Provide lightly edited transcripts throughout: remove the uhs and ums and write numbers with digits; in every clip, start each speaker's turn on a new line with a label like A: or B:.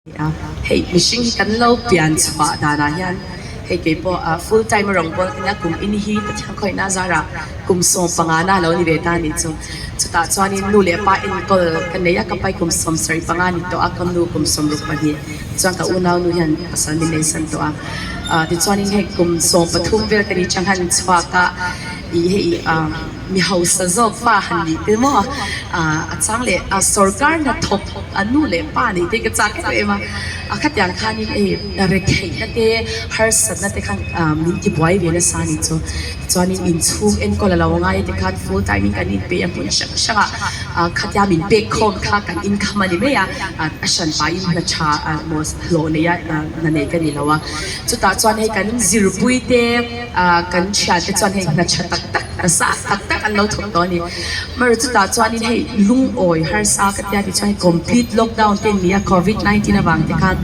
A: Hei mihring hi kan lo pian chhuah danah hian hei kei pawh full time a rawn bawl ka nia kum in hi Pathian khawihna zarah kum 15 na lo ni ve ta a nih chu. Chutah chuanin nu leh pa enkawl ka nei a, ka pai kum 75 ni tawh a, ka nu kum 62 chuan ka unau nu hian pasal min nei san tawh a. Tichuanin hei kum 13 vel ka ni chang han chhuak a, ih hei mi hausa zawk pa han nih te maw a chang leh a sorkar hnathawk a nu leh pa nih te ka chak em em a, a khatiang khanin hei retheihna te harsatna te khan min ti buai ve nasa a nih chu. Tichuanin inchhung enkawl a lo ngai te khan full time in kan inpeih a hmun hrang hrang ah khatia min pek khawm kha kan income a ni mai a, a hran pahin hna tha maw hlawh nei a hna nei ka ni lo a. Chutah chuan hei kan zirpui te kan thian te chuan hei hna tha tak tak hna sa tak tak an lo thawk tawh a ni. Amaherawh chutah chuanin hei lungawi harsa ka tia tih chuan hei complete lockdown te an ni a covid 19 avang te khan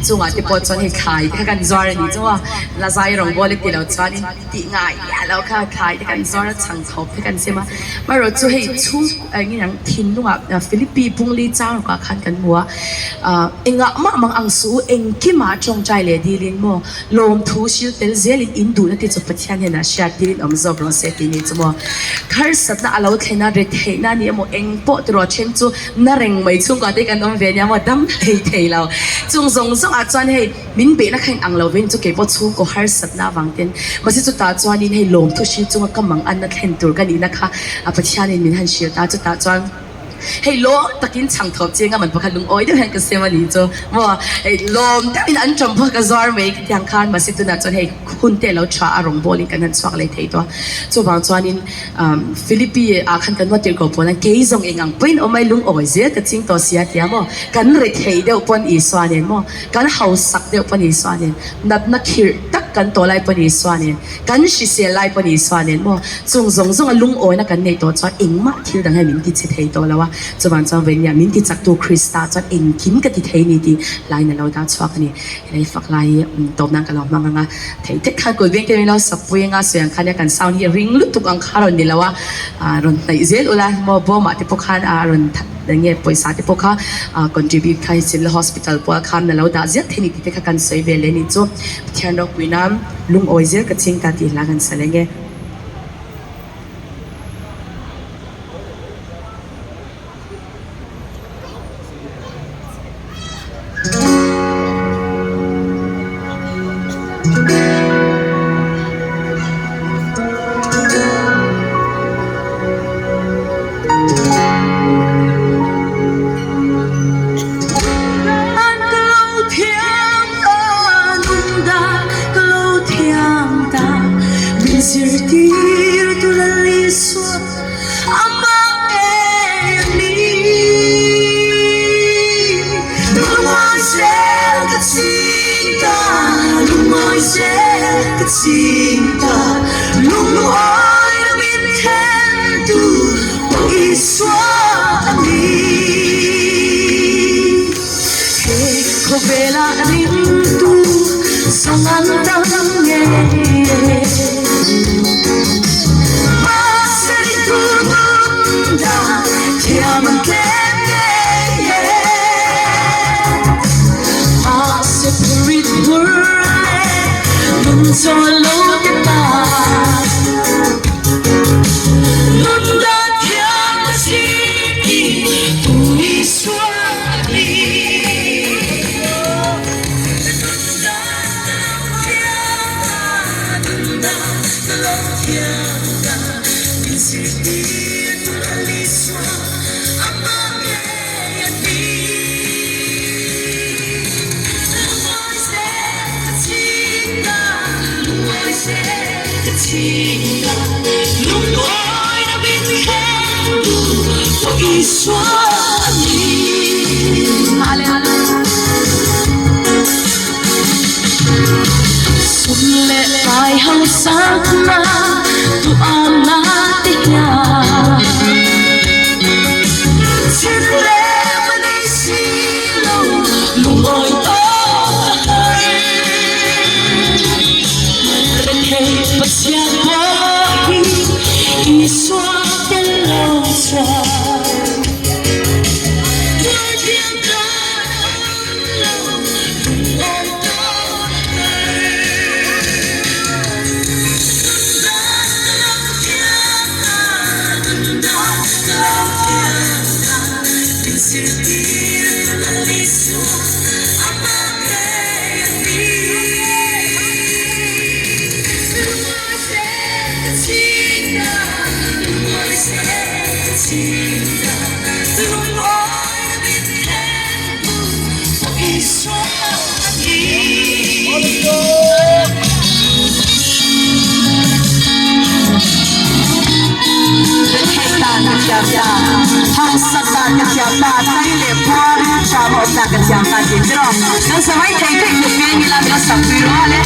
A: chungah te pawh chuan hei thlai te kha kan zuar a ni chu a lazai rawngbawl e tilo chuanin tih ngai miah loh kha thlai te kan zuar a chhang chhawp te kan sem a. Amaherawh chu hei chhung eng nge ang thinlungah Philippi Bungli chang rawkah khan kan hmu a engah mah mang ang suh u engkimah tawngtai leh dilin maw lawmthu sil tel zelin in duhna te chu Pathian hian a hriat tirin awm zawk rawh se tih ni chu maw harsatna a lo thlen a retheihna a ni emaw eng pawh tiraw then chu na reng mai chhungkua te kan awm ve nia maw dam thei thei lo chung zawng zawngah chuan hei Min beihna kha in ang lo veng chu keipawh chhungkaw harsatna avang ten mahse chutah chuanin hei lawmthu hrilh chunga ka mang anna thlen tur ka nihna kha a Pathianin min han hrilh ta chutah chuan hei lawm takin chhang thawp chenga man pakhat lungawi deuh hian ka sem a nih chu maw hei lawm deuhin an ṭawm pawh ka zuar mai khatiang khan mahse tunah chuan hei hun te a lo ṭha a rawngbawlin kan han chhuak leh thei tawh a chuvang chuanin Philippi ah khan kan ruat tirh ko pawn a kei zawng eng ang pawhin awm mai lungawi zel ka ching tawh sia tia maw kan rethei deuh pawn Isua nen maw Kan hausak deuh pawh ni suanin, natna khirh tak kan tawh lai pawh ni suanin, kan hrisel lai pawh ni suanin maw, chung zawng zawnga lungawina kan neih tawh chuan engmah thil dang hian min ti che thei tawh lo a, chuvang chuan vawinia min ti chaktu Krista chuan engkim ka ti thei ni tih lain a lo dah chhuak a ni. Helai fak lai hi tawp nan ka lo hmang ang a, thei thek khan kut veng te min lo sapui anga sawi ang khan nia kan sound hi ring lutuk ang kha rawn ni lo a, rawn hnaih zel ula maw bawmah te pawh khan a rawn Eng nge pawisa te pawh kha contribute kha hi Civil Hospital pawh khan a lo dah zel thei ni tih te kha kan sawi ve leh a ni chu Pathian ropui nan lungawi zel ka ching ta tih hla kan sa leh nge. thiam ta, hausak dan ka thiam ta, tai leh puar in tha maw ta ka thiam ta tih tiraw. Kan sa mai thei theih tluk peng ila min lo sak pui rual e.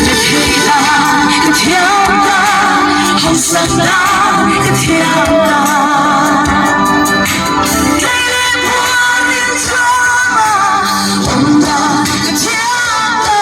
A: Rethei dan ka thiam ta, hausak dan ka thiam ta. Tai leh puar in tha maw awm dan ka thiam ta.